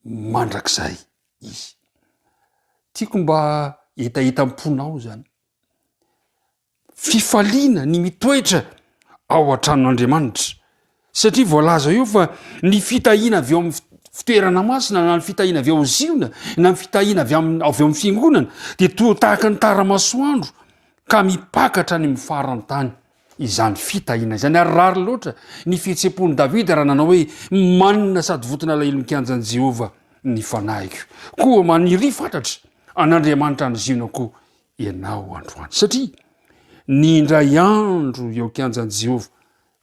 mandrakizay izy. Tiako mba hetahetam-ponao izany. Fifaliana ny mitoetra ao an-tranon'Andriamanitra, satria voalaza eo fa ny fitahiana avy ao amin'ny fitoerana masina na ny fitahiana avy ao Ziona na ny fitahiana avy amin'ny avy ao amin'ny fiangonana dia toa tahaka ny tara-masoandro ka mipaka hatrany amin'ny faran'ny tany izany fitahiana izany. Ary rariny loatra ny fihetseham-pon'i Davida raha nanao hoe manina sady voton'alahelo ny kianjan'i Jehovah ny fanahiko. Koa maniria fatratra an'Andriamanitra any Ziona koa ianao androany, satria ny indray andro eo an-kianjan'i Jehovah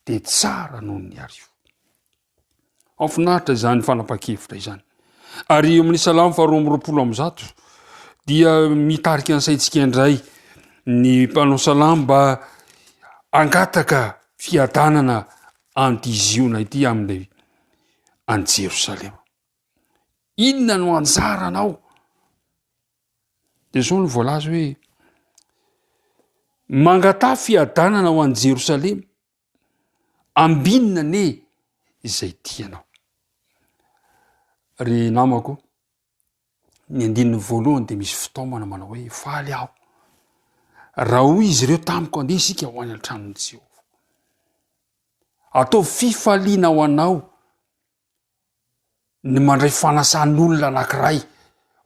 dia tsara noho ny arivo. Mahafinaritra izany fanapahan-kevitra izany. Ary eo amin'ny Salamo faharoa amby 120 dia mitarika ny saintsika indray ny mpanao salamo mba hangataka fiadanana an'ity Ziona ity amin'ilay any Jerosalema. Inona no anjaranao? Dia izao no voalaza hoe mangataha fiadanana ho an'i Jerosalema, ambinina anie izay tianao. Ry namako, ny andininy voalohany dia misy fitaomana manao hoe faly aho raha hoy izy ireo tamiko andeha isika ho any an-tranon'i Jehovah. Ataovy fifaliana ho anao ny mandray fanasan'olona anankiray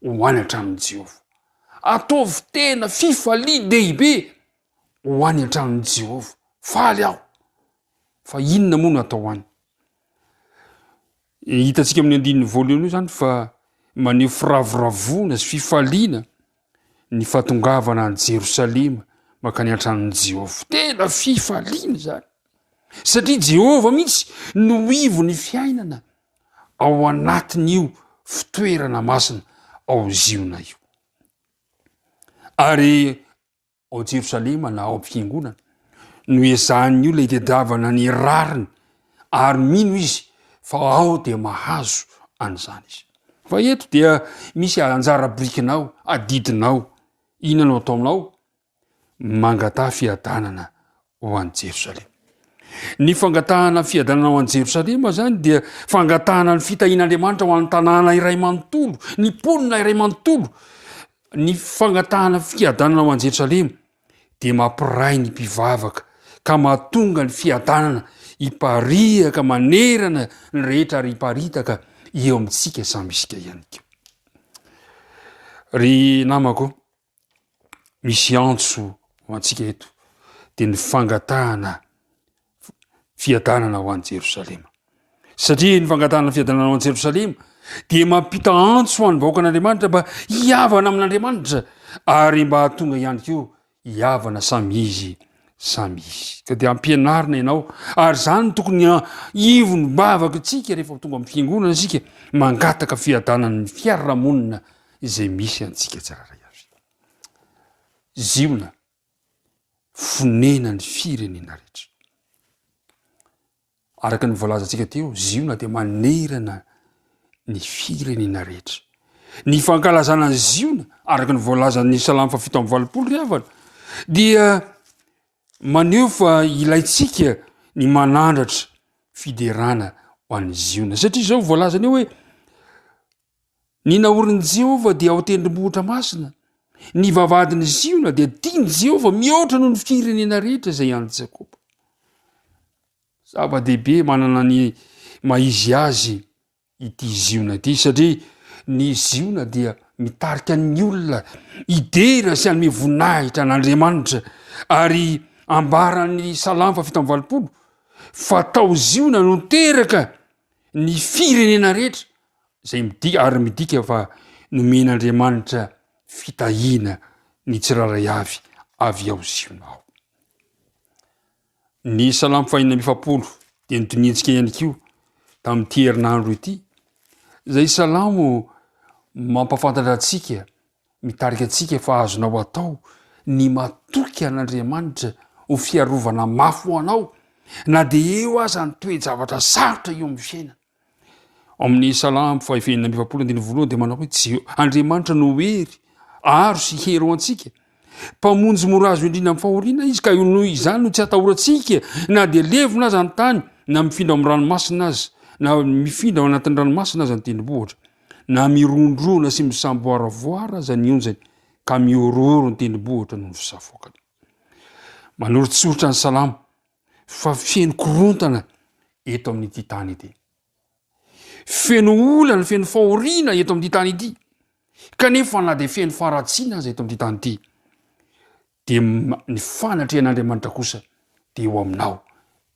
ho any an-tranon'i Jehovah. Ataovy tena fifalian-dehibe ho any an-tranon'i Jehovah. Faly aho. Fa inona moa no atao any? Hitantsika amin'ny andininy voalohany io izany fa maneho firavoravoana sy fifaliana ny fahatongavana any Jerosalema mankany an-tranon'i Jehovah. Tena fifaliana izany. Satria Jehovah mihitsy no ivon'ny fiainana ao anatin'io fitoerana masina ao Ziona io. Ary ao Jerosalema na ao am-piangonana no ezahan'ny olona hitadiavana ny rariny ary mino izy fa ao dia mahazo an'izany izy. Fa eto dia misy anjara birikinao, adidinao, inona no ataonao? Mangataha fiadanana ho an'i Jerosalema. Ny fangatahana fiadanana ho an'i Jerosalema zany dia fangatahana ny fitahian'Andriamanitra ho an'ny tanàna iray manontolo, ny mponina iray manontolo. Ny fangatahana fiadanana ho an'i Jerosalema dia mampiray ny mpivavaka ka mahatonga ny fiadanana hipariaka manerana ny rehetra ary hiparitaka eo amintsika samy isika ihany koa. Ry namako, misy antso ho antsika eto dia ny fangatahana fiadanana ho an'i Jerosalema. Satria ny fangatahana fiadanana ho an'i Jerosalema dia mampita antso ho an'ny vahoakan'Andriamanitra mba hihavana amin'Andriamanitra ary mba hahatonga ihany koa hihavana samy izy samy izy. Ka dia ampianarina ianao ary izany no tokony ivon'ny tsika rehefa tonga amin'ny fiangonana isika mangataka fiadanan'ny fiarahamonina izay misy antsika tsirairay avy. Ziona, fonenan'ny firenena rehetra. Araka ny voalazantsika teo, Ziona dia manerana ny firenena rehetra. Ny fankalazana ny Ziona, araka ny voalazan'ny Salamo faha 87 ry havana, dia maneho fa ilaintsika ny manandratra fiderana ho an'ny Ziona. Satria izao voalazany eo hoe Ny naorin'i Jehovah dia ao an-tendrombohitra masina. Ny vavahadin'i Ziona dia tian'i Jehovah mihoatra noho ny firenena rehetra izay an'i Jakoba. Zava-dehibe manana ny maha-izy azy ity Ziona ity satria ny Ziona dia mitarika ny olona hidera sy hanome voninahitra an'Andriamanitra ary ambaran'ny Salamo faha 87 fa tao Ziona no teraka ny firenena rehetra izay midika ary midika fa nomen'Andriamanitra fitahiana ny tsirairay avy avy ao Ziona ao. Ny Salamo fahenina amby 40 dia nodinihantsika ihany koa tamin'ity herinandro ity, izay salamo mampahafantatra antsika, mitarika antsika fa azonao atao ny matoky an'Andriamanitra ho fiarovana mafy ho anao na dia eo aza ny toe-javatra sarotra eo amin'ny fiainana. Ao amin'ny Salamo faha 46 andininy voalohany dia manao hoe Jeho- Andriamanitra no hery, aro sy hery ho antsika. Mpamonjy mora azo indrindra amin'ny fahoriana izy ka noho izany no tsy atahorantsika na dia levona aza ny tany na mifindra amin'ny ranomasina aza na mifindra ao anatin'ny ranomasina aza ny tendrombohitra na mirondrona sy misamboaravoara aza ny onjany ka mihorohoro ny tendrombohitra noho ny fisafoakany. Manoritsoritra ny Salamo fa feno korontana eto amin'ity tany ity. Feno olana, feno fahoriana eto amin'ity tany ity. Kanefa na dia feno faharatsiana aza eto amin'ity tany ity, dia ny fanatrehan'Andriamanitra kosa dia eo aminao,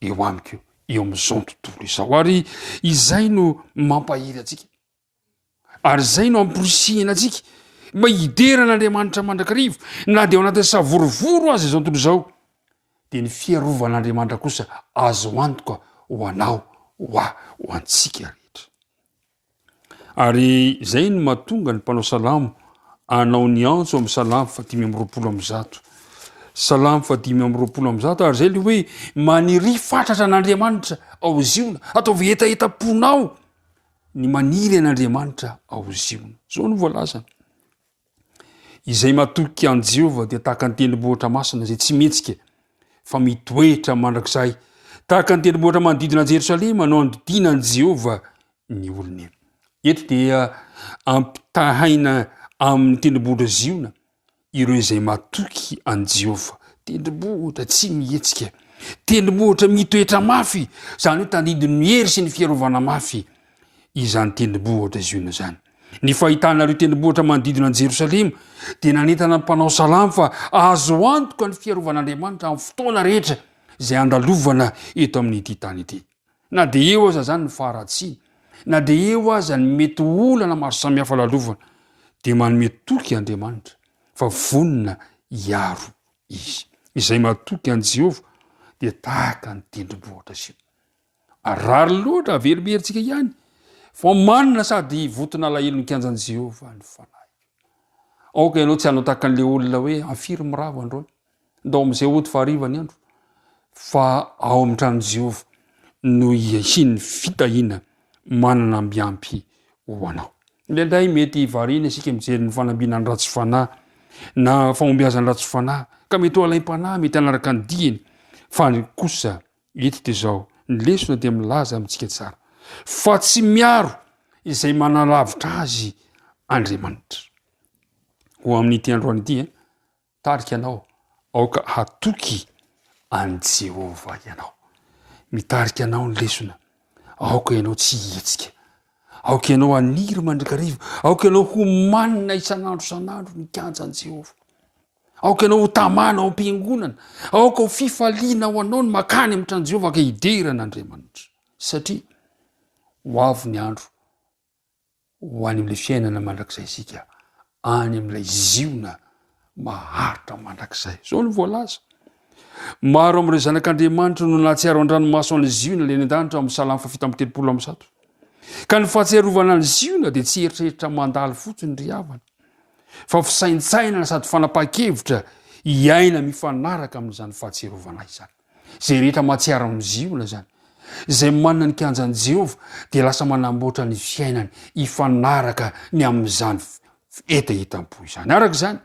eo amiko, eo amin'izao tontolo izao. Ary izay no mampahery antsika. Ary izay no amporisihina antsika mba hidera an'Andriamanitra mandrakariva, na dia ao anatin'ny savorovoro aza izao tontolo izao, dia ny fiarovan'Andriamanitra kosa azo antoka ho anao, ho ahy, ho antsika rehetra. Ary izay no mahatonga ny mpanao salamo hanao ny antso amin'ny salamo faha 125. Salamo faha 125, ary izay ilay hoe maniria fatratra an'Andriamanitra ao Ziona, ataovy hetahetam-ponao ny maniry an'Andriamanitra ao Ziona. Izao no voalazany. Izay matoky an'i Jehovah dia tahaka ny tendrombohitra masina izay tsy mihetsika fa mitoetra mandrakizay. Tahaka ny tendrombohitra manodidina an'i Jerosalema no anodidinan'i Jehovah ny olony. Eto dia ampitahaina amin'ny tendrombohitra Ziona ireo izay matoky an'i Jehovah. Tendrombohitra tsy mihetsika, tendrombohitra mitoetra mafy, izany hoe tandindon'ny hery sy ny fiarovana mafy izany tendrombohitra Ziona izany. Ny fahitana ireo tendrombohitra manodidina an'i Jerosalema dia nanentana ny mpanao salamo fa azo antoka ny fiarovan'Andriamanitra amin'ny fotoana rehetra izay andalovana eto amin'ity tany ity. Na dia eo aza izany ny faharatsiana, na dia eo aza ny mety ho olana maro samihafa lalovana, dia manome toky Andriamanitra fa vonona hiaro Izy. Izay matoky an'i Jehovah dia tahaka ny tendrombohitra Ziona. Ary rariny loatra, averimberintsika ihany, fa manina sady voton'alahelo ny kianjan'i Jehovah ny fanahiko. Aoka ianao tsy hanao tahaka an'ilay olona hoe afiry mirava androany. Ndao amin'izay hody fa hariva ny andro, fa ao amin'ny tranon'i Jehovah no hisian'ny fitahiana manana ambiampy ho anao. Indraindray mety variana isika mijery ny fanambinan'ny ratsy fanahy na fahombiazan'ny ratsy fanahy, ka mety ho alaim-panahy, mety hanaraka ny diany, fa ny kosa eto dia izao, ny lesona dia milaza amintsika tsara fa tsy miaro izay manalavitra azy Andriamanitra. Ho amin'ity androany ity, eh? Mitarika anao, aoka hatoky an'i Jehovah ianao. Mitarika anao ny lesona, aoka ianao tsy hihetsika. Aoka ianao haniry mandrakariva, aoka ianao ho manina isan'andro isan'andro ny kianjan'i Jehovah. Aoka ianao ho tamana ao am-piangonana, aoka ho fifaliana ho anao ny makany amin'ny tran'i Jehovah ka hidera an'Andriamanitra. Satria ho avy ny andro ho any amin'ilay fiainana mandrakizay isika, any amin'ilay Ziona maharitra mandrakizay. Izao no voalaza. Maro amin'ireo zanak'Andriamanitra no nahatsiaro an-dranomaso an'i Ziona ilay any an-danitra ao amin'ny Salamo faha-137. Ka ny fahatsiarovana an'i Ziona dia tsy eritreritra mandalo fotsiny ry havana, fa fisaintsainana sady fanapahan-kevitra hiaina mifanaraka amin'izany fahatsiarovana izany. Izay rehetra mahatsiaro an'i Ziona izany, izay manana ny kianjan'i Jehovah, dia lasa manamboatra ny fiainany hifanaraka ny amin'izany hetahetam-po izany. Araka izany,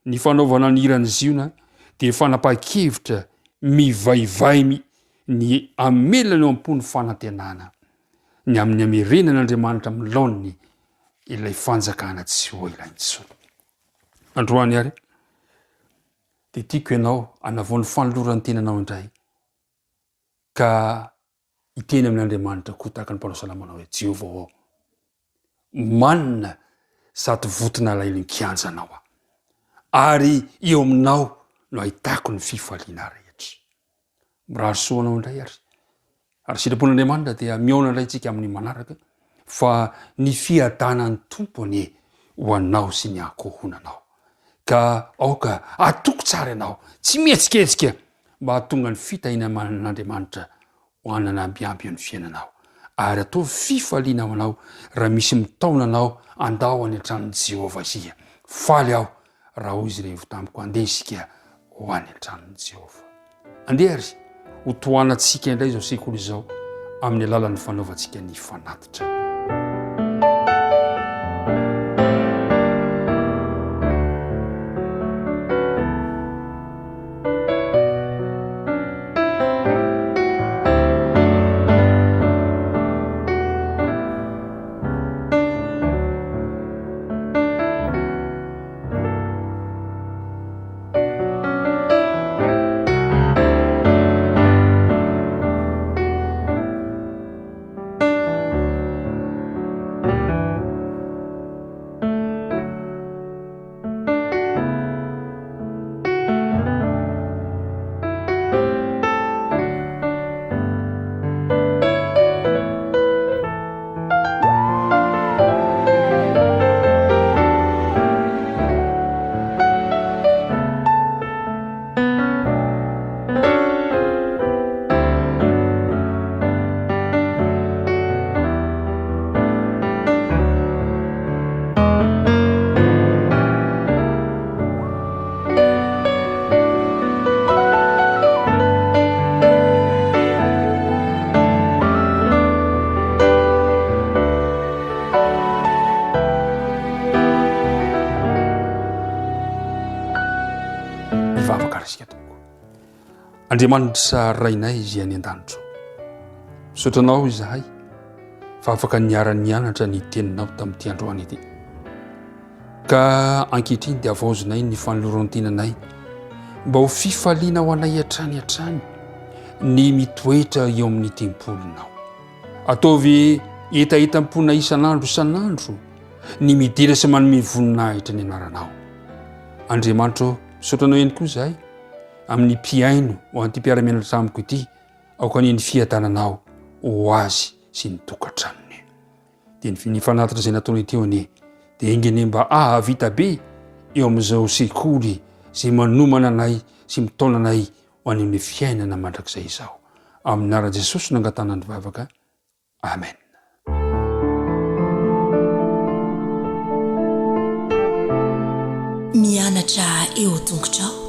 ny fanaovana ny hiran'i Ziona dia fanapahan-kevitra mivaivay ny hamelona eo am-po ny fanantenana ny amin'ny hamerenan'Andriamanitra amin'ny laoniny ilay fanjakana tsy ho ela intsony. Androany àry, dia tiako ianao hanavao ny fanoloran-tenanao indray ka hiteny amin'Andriamanitra koa tahaka ny mpanao salamo manao hoe, Jehovah ô, manina sady voton'alahelo ny kianjanao aho, ary eo aminao no ahitako ny fifaliana rehetra. Mirary soa anao indray ary. Ary sitrapon'Andriamanitra dia mihaona indray tsika amin'ny manaraka fa ny fiadanan'ny Tompo anie ho anao sy ny ankohonanao. Ka aoka atoko tsara ianao, tsy mihetsiketsika mba hahatonga ny fitahian'Andriamanitra ho ananambiamby eo ny fiainanao. Ary ataovy fifaliana ho anao raha misy mitaona anao andao any an-tranon'i Jehovah isika. Faly aho raha hoy izy rehefa tamiko andeha isika ho any an-tranon'i Jehovah. Andeha àry ho tohanantsika indray izao sekoly izao amin'ny alalan'ny fanaovantsika ny fanatitra. Hivavaka ary isika tompoko. Andriamanitra Rainay izay any an-danitra. Misaotra anao izahay fa afaka niara-nianatra ny teninao tamin'ity androany ity. Ka ankehitriny dia havaozinay ny fanoloran-tenanay mba ho fifaliana ho anay hatrany hatrany ny mitoetra eo amin'ny tempolinao. Ataovy hetahetam-ponay isan'andro isan'andro ny midera sy manome voninahitra ny anaranao. Andriamanitra ô, misaotra anao ihany koa izahay amin'ny mpihaino ho an'ity mpiara-mianatra amiko ity, aoka anie ny fiadananao ho azy sy ny tokantranony. Dia ny fanatitra izay nataonay teo anie dia enga anie mba ahavita be eo amin'izao sekoly izay manomana anay sy mitaona anay ho any amin'ny fiainana mandrakizay izao. Amin'ny anaran'i Jesosy no angatahana ny vavaka. Amen. Mianatra eo tongotrao.